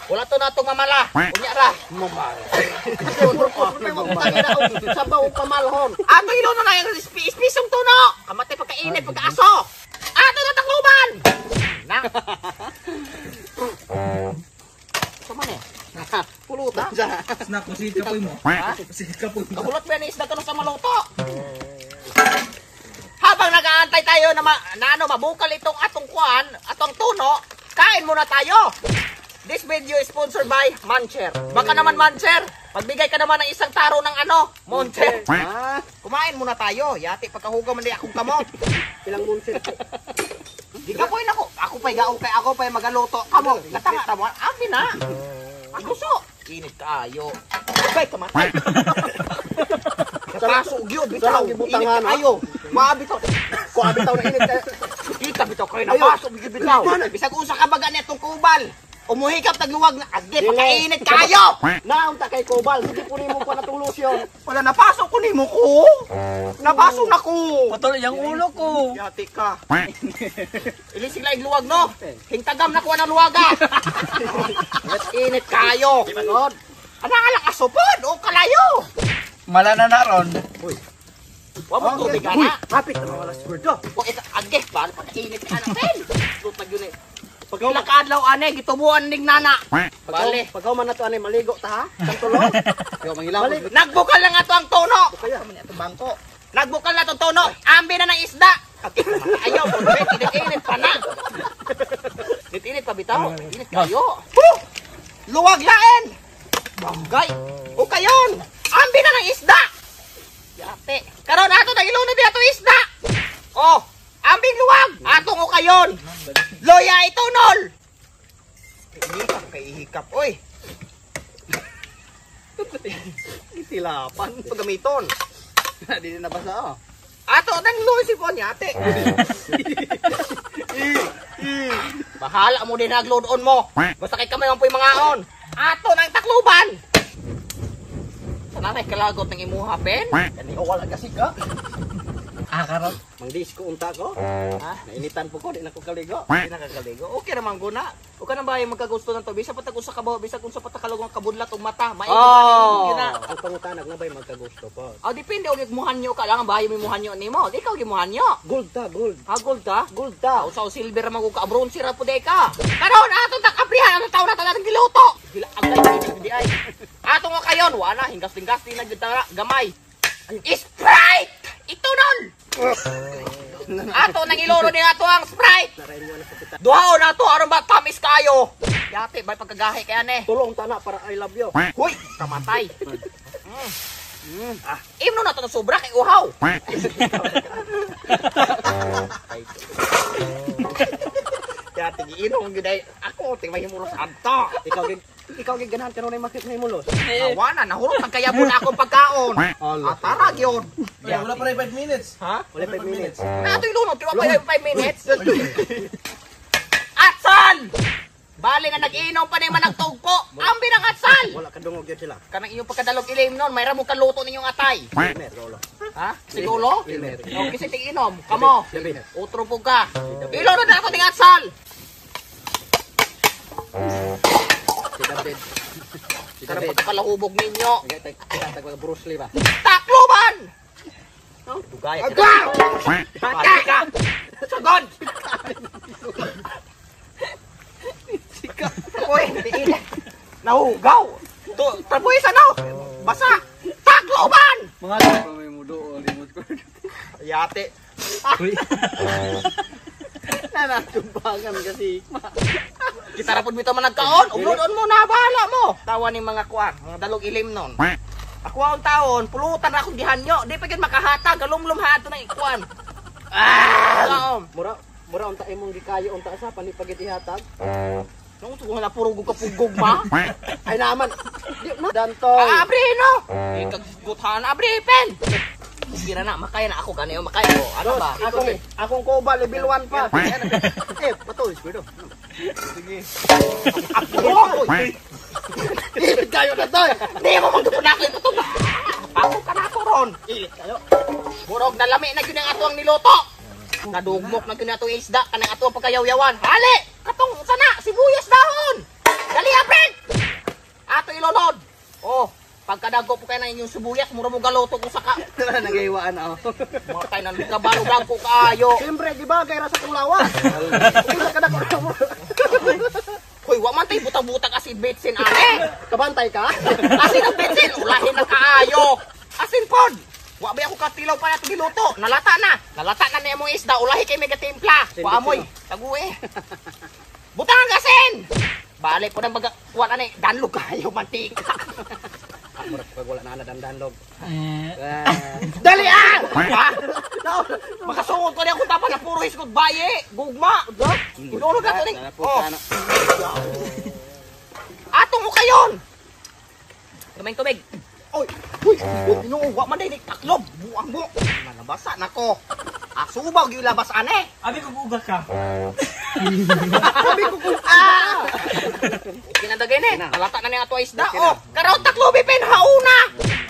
Wala to na itong mamala. Unya ra. Mamala. Sabaw pamalhon. Ato iluno na yung ispisong tuno. Kamatay pagkainit, pagkaaso. Ato na takluban. Na. Sama ni? Pulutan siya. Snack ko si kapoy mo. Ha? Si kapoy mo. Kakulot ba ni isda kano sa maluto? Habang nag-aantay tayo na, mabukal itong atong kuan, atong tuno, kain muna tayo. This video is sponsored by Muncher. Baka naman Muncher, pagbigay ka naman ng isang taro ng ano, Muncher. Ah, Kumain muna tayo. Yati pagkahugaw man di akong kamot. ilang munsit. Di ka po ako. Ako pa'y gaong kay ako pa'y magaluto. Kamo, gatanga ra mo. Abi na. Gusto. Init kaayo. Agay kamatay. Kaso gyud bitaw. Init kaayo. Maabi to. Ko abi taw na init kay. Kita bitaw kay napaso gyud bitaw. Bisag usa ka baga netong kubal. Umuhikap tagluwag na agi pagkainit kaayo. Naunta kay Kobal, sige po nimo pa natong lotion. Wala napaso ko nimo ko. Napaso na ko. Patuloy ang ulo ko. Yati ka. Ilisig lang luwag no. Hingtagam na kuha ng luwaga. Init kayo. God. Ana nga lang asupod o kalayo. Mala na na ron. Wa mo tubig ana. Hapit na mawala si Gordo. O ita age pa pagkainit ka na pen. Lutag yun eh. Pagka kaadlaw ane gitubuan ning nana. Bale. Pagkaw man nato ani maligo ta ha. Sang tulog. Yo mangilaw. Nagbukal lang ato ang tono. Kaya man atong bangko. Nagbukal na atong tono. Ambi na ng isda. Ayaw, init-init pa na. Init-init pa bitaw. Init kayo. Huh! Luwag lain. Banggay. O kayon. Ambi na ng isda. Yate. Karon ato na ilunod di ato isda. Oh, ambing luwag. Atong o kayon. Loya itunol. Ihikap kay ihikap. Oy. Itilapan. Pagamiton. Di na nabasa oh. Ato nang luwi si Pon yate. Bahala mo din nagload-on mo. Basta kay kamay man po'y mga on. Ato nang takluban. Sana kay kalagot ng imuha pen. Kani wala kasi ka. Ah, karon. Mangdis ko unta ko. Ha? Nainitan po ko, di na ko kaligo. Di nakakaligo. Okay ra man guna. O ka nang bahay magkagusto ng tubig. Sa patag usa ka bawo, bisag unsa patakalog ang kabudlat og mata. Mainit oh. Na. Ang pangutanag na ba'y magkagusto po? Ah, depende og muhanyo ka lang ang bahay mo muhanyo nimo. Ikaw gimuhanyo. Gold ta, gold. Ha, gold ka? Gold ta. Usa silver man ka, bronze ra pud ka. Karon atong takaprihan ang tawo na talang giluto. Dila agay di ay. Ato nga kayon, wala hingas-hingas di na gyud gamay. Sprite! Itunol! Ato nang iluro ni ato ang Sprite. Duhaon na to aron ba tamis kayo. Yate bay pagkagahi kay ane. Tulong ta na para I love you. Hoy, kamatay. Ah, imno na to na sobra kay uhaw. Yate giinom gyud ay ako ting mahimulos adto. Ikaw gid ganahan karon ay makit mahimulos. Awana nahurot ang kayabon akong pagkaon. Atara gyud. Wala pa rin 5 minutes. Ha? Wala 5 minutes. Na ato'y lunod, kaya pa 5 minutes. Atsal! Bale nga nag-inom pa na yung managtugpo. Ambi ng atsal! Wala kadungog yun sila. Kanang inyong pagkadalog ilim nun, mayroon mo kaluto ninyong atay. Wilmer, rolo. Ha? Sigulo? Wilmer. O, kasi tig-inom. Kamo. David. Utro po ka. Ilunod na ako ting atsal! Si David. Si Karang David. pagkakalahubog ninyo. Tag Bruce Lee ba? Takluban! Dugay. Agaw! Balik ka! Sagod! Uy, nahugaw! Trabuhi sa no! Basa! Takluban! Mga pa may mudo o limot ko. Yate. Uy. Nanatumbangan kasi. Kita ra pud bitaw man nagkaon. Uglodon mo na bahala mo. Tawa ni mga kuan, mga dalog ilim nun. Ako ang taon, pulutan ra akong gihanyo. Di pa gyud makahatag, galumlum ha ato nang ikuan. Ah! Mura unta imong gikayo unta sa panipagit ihatag. Nung tugo na puro gug kapugog ma. Ay naman. Di na dantoy. Ah, abre no. Di kag guthan abre pen. Gira na makaya na ako gani makaya ko. Ano ba? Akong koba level 1 pa. Eh, patuloy siguro. Sige. Ako. Ilit kayo na toy. Di mo magdupunakli ko to. Ako ka na to ron. Ilit kayo. Murog na lami na gyud ang ato ang niluto. Nadugmok na gyud ato isda kanang ato ang pagkayawyawan. Hali! Katong sana sibuyas dahon. Dali apren. Pagkadago po kayo na inyong sibuyas, mura mo galoto ko sa ka. Nagaiwaan ako. Matay na kabalo dagko kaayo. Siyempre, di ba, gayra sa tulawa. Hindi sa kadako mo. Hoy, wa man tay butang-butang asin betsin ane. Kabantay ka? Asin ang betsin, ulahin na kaayo. Asin pod. Wa ba ako katilaw pa nato giluto. Nalata na. Nalata na na imong isda, ulahi kay mega timpla. Wa amoy. Taguwe. Butang ang asin. Bale po nang baga kuwan ani, danlog kayo mantika. Murag pag wala na dandanlog. Eh, Dali ah! Ha? Makasungod ko niya kung dapat na puro hiskot baye, gugma. Inulog na to ni. Oh. Atong ukayon. Tuming tubig. Oy, uy, Ginoo, wa man day taklob, buang mo. Nalabasa nako. Asubaw gyud labas ane. Abi ko uga ka. Sabi ko kung ah! Kinadagay ni. Nalata na ni ato isda. Oh, karon taklobi pen hauna.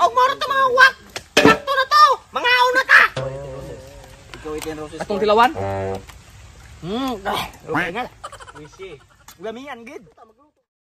Og moro to mga wak. Sakto na to. Mga hauna ta. Ikaw itin roses. Atong tilawan? Okay nga. Wisi. Lamian gid.